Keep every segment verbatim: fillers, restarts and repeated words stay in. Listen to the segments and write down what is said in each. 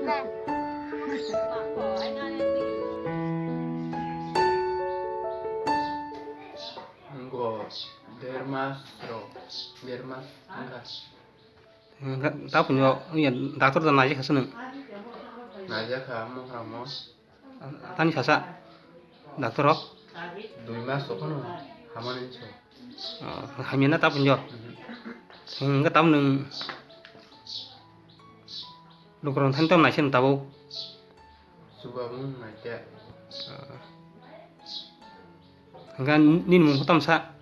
Ngo der mas ro, der mas wngkha. Wngkha, ta phunio, iya, doctor da naijak kha se nwng? Naijak kha, mohram o. Tani sasa? Doctor rok? Dui mas sokono hamani so. Oh, hamya na ta phunio? Mhm. Hingke tam nwng lukurok thani tam naisem tabuk? Subamung naikhe. Ah. Hingke nini mung kotom sa?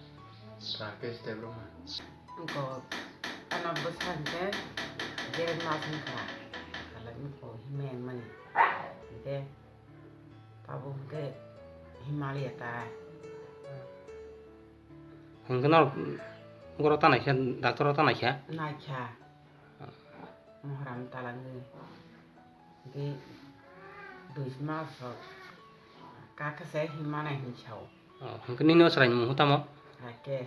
Rakesh Debbarma. Ko ano bwsa hingke der mas wngkha. Kala ni ko himeng mani. Hingke tabuk hingke Himalaya ta. Hingke norok goro ta naikha, doctor o ta naikha? Naikha. Mohram talangwi. Di dui mas rok kaka se himana hin sao. Oh, hingke nini o chwraini mung tamo? Rakesh.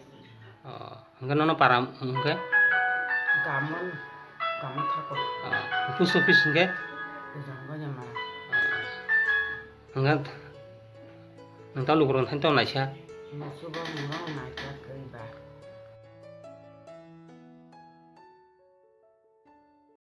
Oh, hingke nono para mung hingke? Gamon, gamon thako. Oh, post office hingke? Ujang Gonyamara. Oh. Hingke nang ta lukurok thani tong naisa? Musubo mung rok naisa kaiba.